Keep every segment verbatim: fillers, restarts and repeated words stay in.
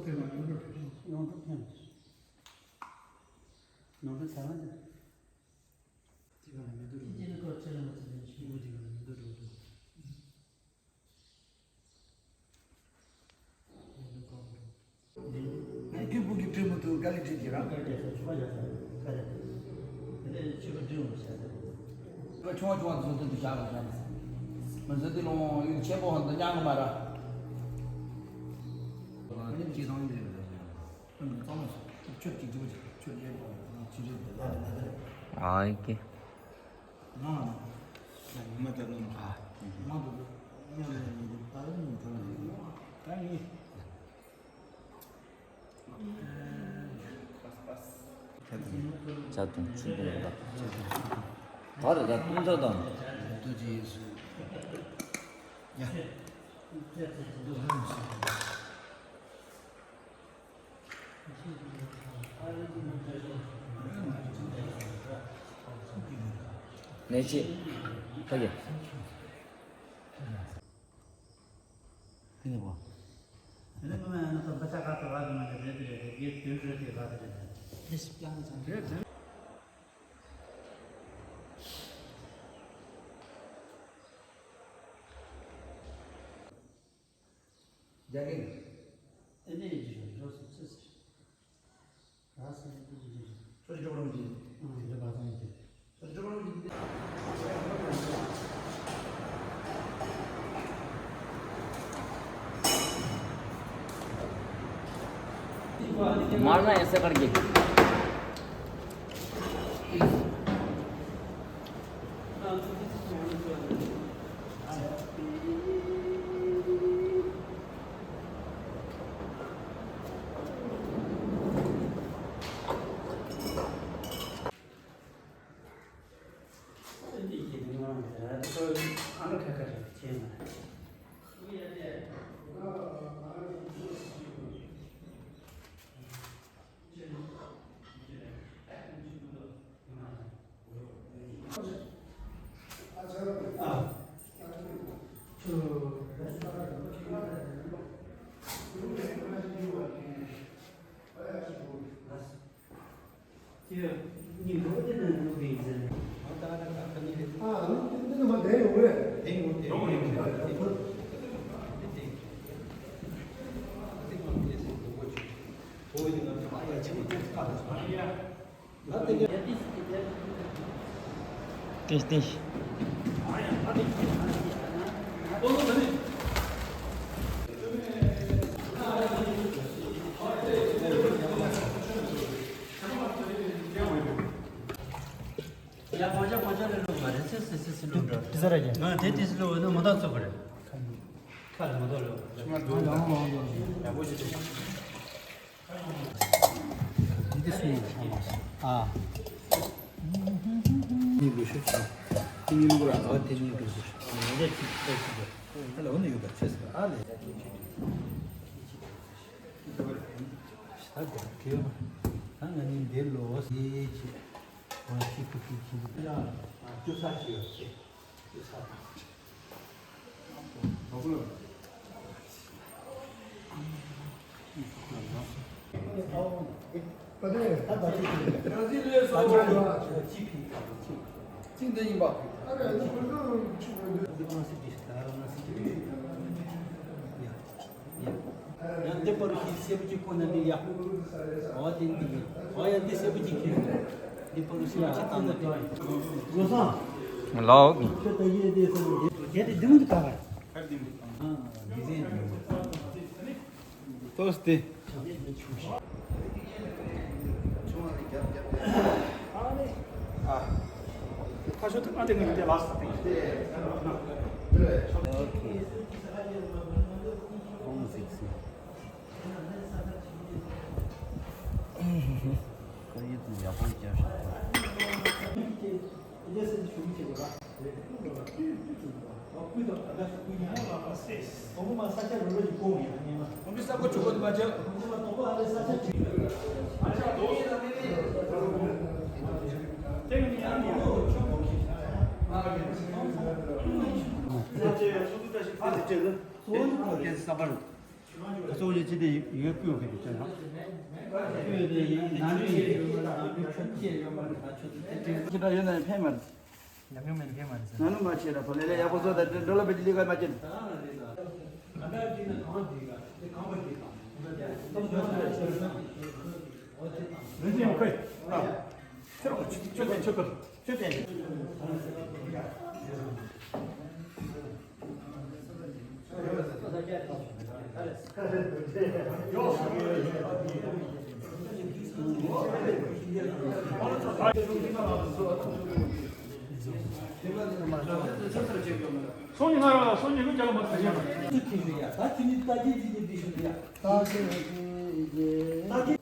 ཡོང་འགྲོ་ཕན། ནང་དུ་ཚ་བ་འདི། དེ་ག་ལ་མི་འདུག་རོ། དེ་ནི་ཁོ་ཚེ་རིང་མ་ཚེ་རིང་ཞིག་འོ་དེ་ག་ལ་མི་འདུག་རོ་འདུག་ངས་སྐད་སྤུ་གི་སྤྲད་མི་འདུག་དཀའ་ལས་འཕྲད་ཀྱི་རང་། དཀའ་ལས་འཕྲད་སོང་ཆུ་བ་བཞག་ས་ཁ་ལས། དེ་ནས་ཆུ་བ་འདྲི་འོང་བྱ་ས། ཆུང་བ་ཆུང་བ་བཟོ་དོན་དུ་བཞག་པ་རེད། མི་བཟོ་དེ་ལོང་ཡུལ་ཆེན་པོ་ཧོན་དུ་ཉང་གི་མ་ར། ཨ་ནི་ཅི་ཐང་འདི་རེད། ཨ་ནི་གཙང་མ་སོང་ཆུ་ཅིག་ཅིག་ཅིག་ཆུ་ལེན་པ་ཅི་རེད་འདི་ལ་ལ་ལ། ཨ་ཡི་ཀེ། ཇ་དང་ཆུ་དང་ལ། ད་རེ་ད་ཏུང་ཇ་དང་། ནས་ཆེ། ཕ་གི། དེ་ནས་བ། དེ་ནས་ང་ཚོ་འབུ་ཆ་ཁ་ཐོར་བ་དེ་མ་རེད་རེད་རེད་རེད་རྒྱས་དོན་རེད་དེ་ར་དེ་རེད། དེ་ཞིག་ཀྱང་ཚང་རེད་རེད། རྒྱ་གིན། ཨེ་ནས་ཡིན་གྱི་རེད་རོ་སུ་ཚེ་ཟེར། ར་སུ་ཡིན་གྱི་རེད། ཁྱོད་ཀྱི་ཅོག་རོང་གི། ཨང་དེ་འདྲ་བ་ཚང་ཡིན་གྱི་རེད། ཁྱོད་ཀྱི་ཅོག་རོང་གི། མར་ན་ཡང་སེ་གར་གྱི། ཏིང་ཏིང་། ཡ་གོང་ཆ་གོང་ཆ་ལས་ལོག་མ་རེད་སེ་སེ་སེ་སེ་ལོག་འགྲོ། དེ་ས་ར་རྒྱ། ང་དེ་དེ་སེ་ལོག་འོ་ན་མོ་ཏོག་ཚོ་ག་རེད། ཁ་ལ་མོ་ཏོག་ལོག་ང་ལོག་ང་ལོག་ཡག་པོ་ཞིག་འདུག་འདི་སུ་ཡིན་ཨ། ནི་ལུ་ཤུ་ཆ། ཏི་ནི་ལུ་ར་ཨ་ཏི་ནི་ལུ་ཤུ། ང་ལས་ཅི་ཏི་ཤི་ག་ཨ་ལ་འོ་ན་ཡོད་པ་ཆེ་ས་ཨ་ལས། ད་ག་གེ་ད་ང་ནི་འདི་ལོ་སི་ཆེ། ང་ཅི་ཀུ་ཅི་ཅི་ཡ་ཅུ་ས་ཞིག་ཡོད་ཆེ། ཅུ་ས་དང་། ཡང་འདི་པར་ཤིག་སེ་བུ་ཅིག་ཁོ་ན་འདི་ཡ། འོ་དེ་འདི་ཡིན། འོ་ཡ་འདི་སེ་བུ་ཅིག་ཁྱེར། འདི་པར་ཤིག་ཅི་བཏང་ན་དེ་ཡིན། ལོ་སང་། ལོག་ཁྱོད་ད་ཡེ་དེ་སང་འདི། རྒྱ་དེ་འདི་མོ་འདི་ག་བ། ཨ་འདི་ཟེར་འདི། ཏོས་ཏེ། ཁ་ཤོ་ཐུག་ཨ་དེ་ངས་དེ་ལགས་སོ། ཨོ་ཁེ། ཁོང་གཟིགས་སོང་། ཁ་ཡིད་དུ་ཡག་པོ་བརྒྱབ་ཤག་ད་གཙོ་བོ་ཅི་དེ་ཡོད་ཀུན་ཡོད་གི་ཅན་ཡང་། ཀུན་ཡོད་དེ་ཡང་ནང་ཡོད་ཡིན། ཁྱེད་ད་ཡོད་ན་ཕན་མ་རེད། ཉམས་མྱོང་མེད་ན་ཕན་མ་རེད་ཟེར། ང་ནུ་མ་བྱེད་ལ་ཕོ་ལེ་ལེ་ཡག་པོ་བཟོ་ད་འགྲོ་ལ་བེད་ལི་ག་མ་བྱེད། སོང་ཉི་ང་རང་ལ་སོང་ཉི་ངུ་རྒྱ་ལ་མ་ཐུག་ཡ། ད་ཁྱེད་ནི་ད་ཁྱེད་ཅིག་གི་འདི་ཤོད་ཡ། ད་ཁྱེད་ད་ཁྱེད།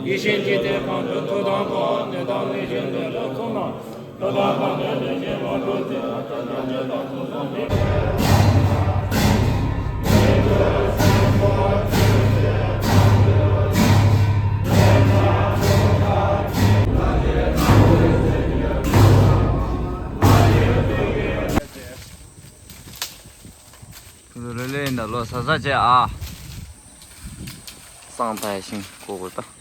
ཡེ་ཤེས་ཀྱི་དེ་གང་དུ་ཐུགས་དམ་པ། ནད་དང་ནད་གཞི་འདི་ལ་ཁོ་ན། རེ་ལེ་ཡིན་ད་ལོ་ས་ས་བྱས་ཨ། སང་ད་ཡ་ཤིང་གོ་གོ་ད།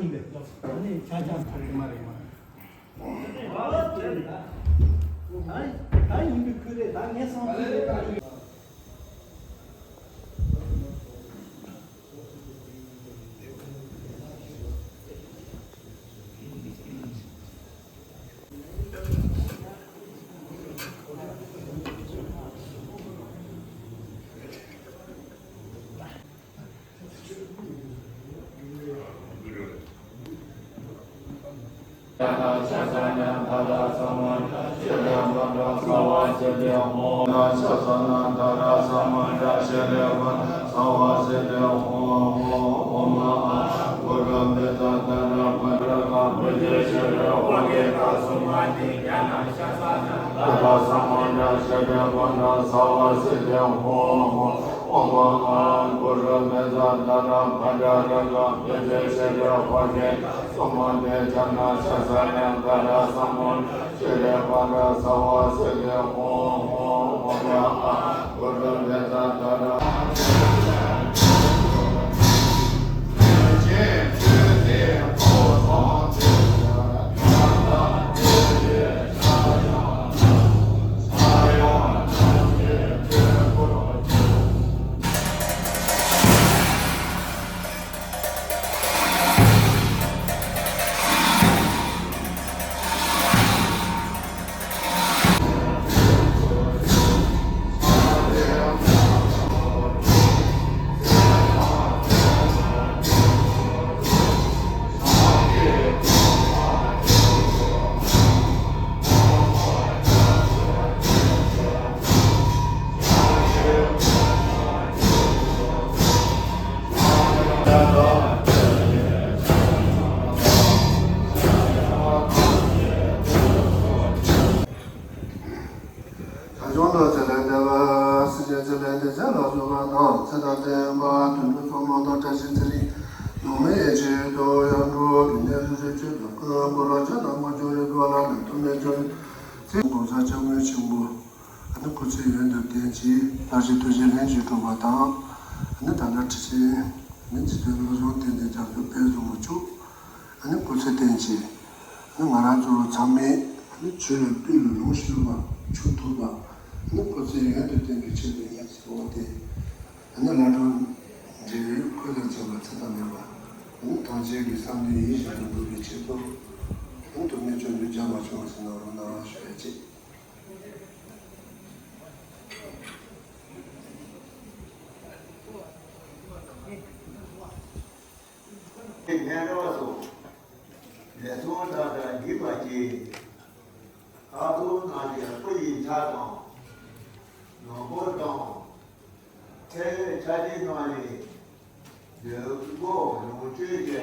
ཡིན་པས། ཨ་ནི་ཆ་ཆ་ཚང་རེད་མ་རེད་མ། ད་ད་ཡིན་པའི་ཁུལ་རེད། ད་ངས་སོང་ཚུལ་རེད། བྱང་ཆུབ་ལ་ཚེ་ལས་འདས་པ། སེམས་ཅན་ཚེ་ལས་འདས་ཚེ་ལ་སོགས་པ་དང་། ཚེ་དང་ལྡན་པ་དུད་འགྲོ་ཚོགས་མང་དང་། བཀྲ་ཤིས་ཚེ་རིང་ནོར་བུའི་ཡེ་ཤེས་དང་ཡང་འགྲོགས། དུས་གནས་རིག་རིག་ཆོས་དང་ཀུན། འཁོར་བ་བྱ་དང་མ་བྱུང་རིག་པ་ལ། ནད་དུ་མི་འབྱུང་ཚེ་གོང་ས་སྐྱབས་མགོན་ཆེན་པོ་ཨ་ནི་སྐུ་ཚེ་ཡུན་དུ་བརྟན་ཅིང་། ལྷ་རྗེ་ཐུགས་རྗེ་ལྷུན་གྱིས་གྲུབ་པ་དང་། ཨ་ནི་ད་ལྟ་ཁྲི་ཆེན་ཨ་ནི་རྗེ་བཙུན་བློ་བཟང་བསྟན་འཛིན་རྒྱ་མཚོ་དཔལ་བཟང་པོ་མཆོག་ཨ་ནི་སྐུ་ཚེ་བརྟན་ཅིང་། ཨ་ནི་ང་རང་ཚོ་ཚང་མས་ཨ་ནི་ཆོས་ལ་བསྟུན་ནས་ལོངས་སྤྱོད་པ་ཆོས་ཐོབ་པ། ཨ་ནི་སྐུ་ཚེ་ཡུན་དུ་བརྟན་པའི་ཆེད་དུ་ཡིན་ཟེར་བ་དེ། ཨ་ནི་བླ་བྲང་འབྲེལ་ཡོད་སྐུ་ལ་མཛད་པ་ཚད་དང་མེད་པ། ཨ་ནི་ཐམས་ཅད་ཀྱི་བསམ་དོན་ཡིད་བཞིན་དུ་འགྲུབ་པའི་ཆེད་དུ། ཨ་ནི་དུ་མའི་སྤྱོད་འཇུག་རྒྱ་མ་ཆུང་བ་ཟེར་ན་རུང་ན་ཞུ་ཡ་ཅིག་ངན་རེ་བ་སོགས་ལས་ཚོགས་དག་དང་འཇིགས་པ་སྐྱེས། ཁ་དོག་སྣ་ཞིག་སྤུ་ཡི་མཐའ་དང་། ནག་པོ་དང་། ཚེ་ཆ་དེ་ནང་ལས་འདོད་དགུ་ལོངས་སྤྱོད་ཀྱི་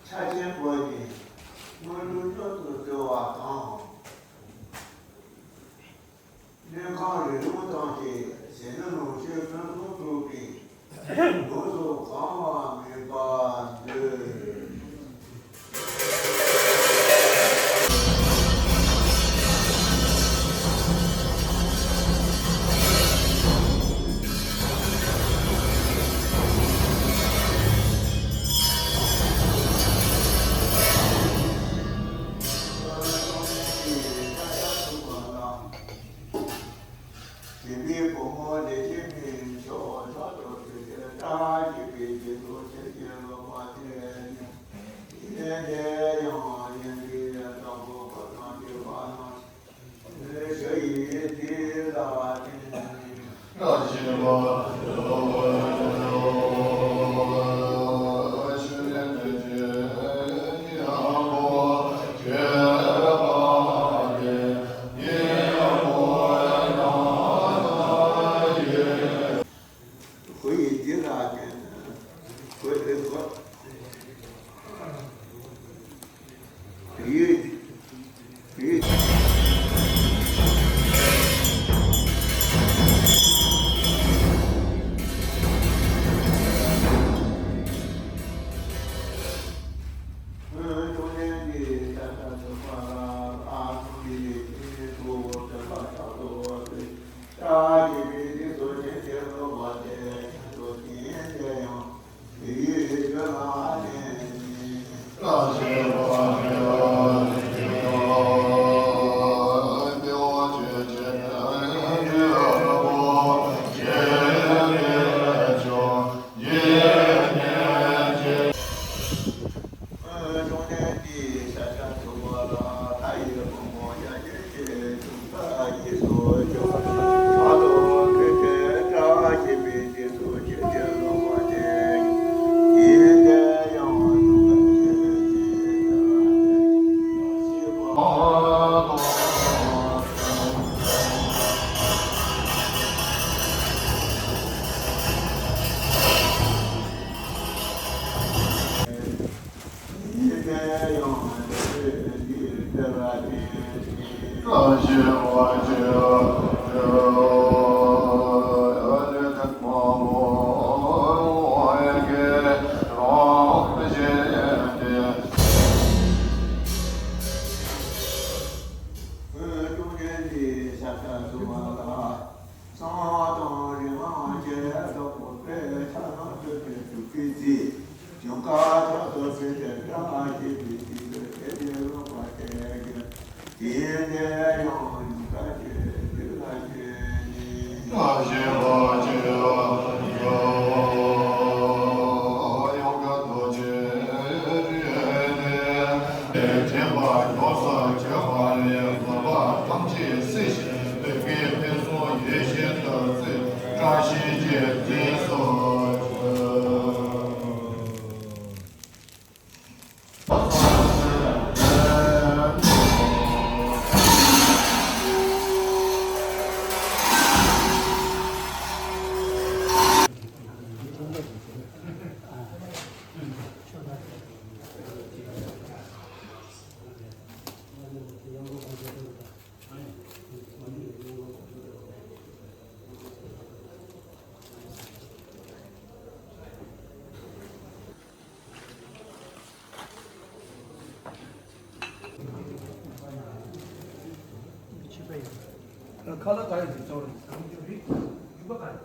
ཆ་ཆེན་པོ་ནི་དངོས་གྲུབ་མྱུར་དུ་སྩོལ་བ་དང་། སྣོད་ཁམས་རི་ལུང་ཐམས་ཅད་ཟས་སྣ་ལོངས་སྤྱོད་ཕུན་སུམ་ཚོགས་པའི་ལོངས་སུ་གང་བ་མེད་པར་འདོད། སྦྱིན་པའི་བུ་མོ་ལས་ཀྱི་མིན་མཆོག་ཕྱག་ཏུ་ཕུལ་ཏེ་བཀྲ་ཤིས་པའི་རྒྱན་དུ་ཆེར་གྱུར་ལོ་མ་དེ་ནི། ཡིན་ཏེ་ཡང་ཡིན་པའི་བདག་པོ་ཁོ་དང་བཅས་པ་རྣམས་ཞུ་ཡི་དེ་ལ་བརྟེན་ནས། ཁོ་ཡི་དེ་ལ་བརྟེན་ནས་ཁོ་དེ་ཁོ། གསང་བ་དང་རིག་མ་བཅས་དང་པོ་པའི་ཆ་ན་སྤྲོས་པའི་སྒྲུབ་པའི་རྩིས། ཞིང་ཁ་ཐོག་ཏུ་ཟེར་ཏེ་སྒྲ་ཞེས་པའི་ཚིག་ཏུ་ཨེ་ཏེ་ལོག་པ་སྟེ། དེ་ཡང་དེ་ཡང་ཡུམ་ཀ་ཞེས་དེ་ལ་ཞེས་ནི། བཀྲ་ཤིས་པ་ཅི་ཡོད་ཡོད་ག་རྡོ་རྗེ་རིལ་ཏེ། དྲན་པ་མགྱོགས་སུ་བྱེད་པ་ལས་མུན་པ་ཐམས་ཅད་སེལ་ཞིང་བདེ་སྐྱིད་ཕུན་སུམ་ཡེ་ཤེས་དུ་བརྩེ། བཀྲ་ཤིས་རྒྱལ་མཚན་སོགས། ཁ་ལག་ག་རེ་ཟིག་ཚོར་རེད་ཟེར་ན་རྒྱུ་རེད། རྒྱུ་པ་ག་རེ།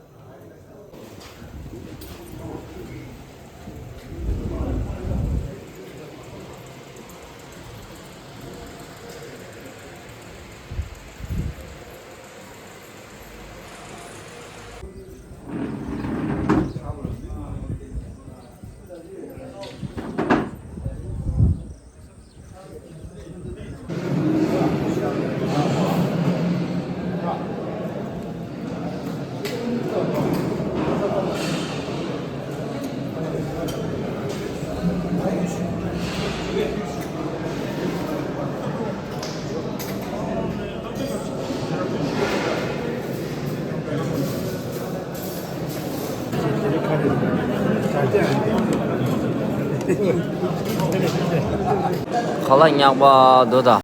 ཁ་ལག་ཉག་པ་འདུག་ད།